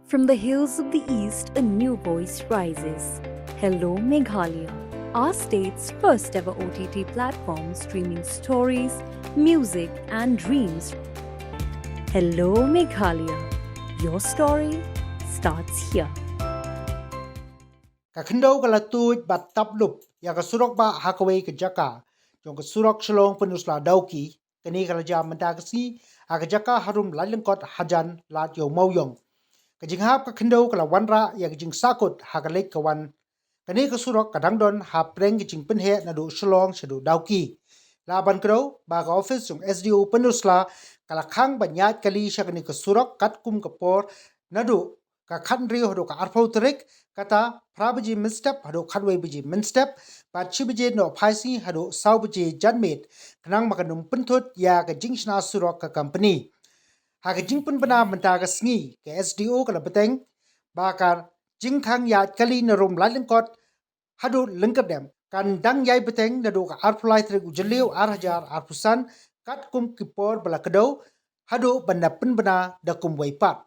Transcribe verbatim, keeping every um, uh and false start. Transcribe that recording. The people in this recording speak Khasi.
From the hills of the East, a new voice rises. Hello Meghalaya, our state's first ever O T T platform streaming stories, music, and dreams. Hello Meghalaya, your story starts here. Ka khyndew ka la tuid bad tap lup ïa ka surok bah ha kawei ka jaka jong ka surok Shillong Peninsula Dawki. Kane ka la jia mynta ka sngi ha ka jaka harum Laitlyngkot hajan Lad Ïew Mawiong. Ka jinghap ka khyndew ka la wanrah ïa ka jingsahkut ha ka leit ka wan. Kane ka surok ka dang don ha pdeng ka jingpynheh naduh Shillong shaduh Dawki. La ban kdew ba ka office jong S D O Peninsula ka la khang ban ïaid kali sha kane ka surok katkum ka por naduh ka khathynriew haduh ka arphew tarik, kata phra baje mynstep haduh khatwei baje mynstep, bad shi baje noh phai sngi haduh saw baje janmiet, khnang ba kan ym pynthut ïa ka jingshna surok ka company. Ha ka jingpynbna mynta ka sngi, ka S D O ka la bteng ba ka jingkhang ïaid kali na rum Laitlyngkot haduh Lyngkyrdem kan dang ïai bteng naduh ka arphew lai tarik u Jylliew ar hajar arphew san, katkum ki por ba la kdew haduh ban da pynbna da kumwei pat.